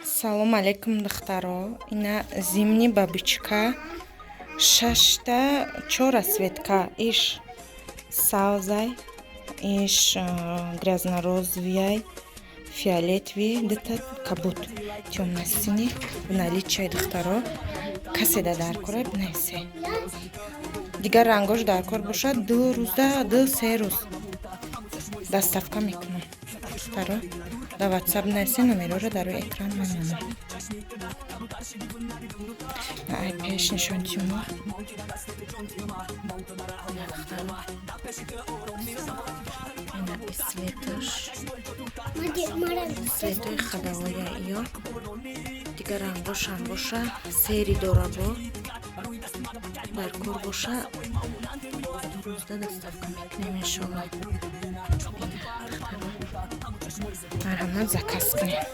Салом алейкум, духтаро. Ина зимний бабочка, шашта, чор расцветка: иш савзай, иш грязно-розовый, фиолетовый, дута кабуд, тёмно-синий в наличии. Духтаро, касе да дар кора, бинависе. Дигар рангош дар кор бошад, 2 рӯзда, 2-3 рӯз доставка мекунам. Духтаро, дар Ватсап нависе, номероро дар рӯи экран мемонам. Ай пеш нишонтиюмо, духтаро, ина цветаш, цветои ходовоя ё дигар рангошам боша, серый дора, бо дар кор боша, 2 рӯзда доставка мекунем, иншолло. Духтаро, марҳамат, заказ кунем.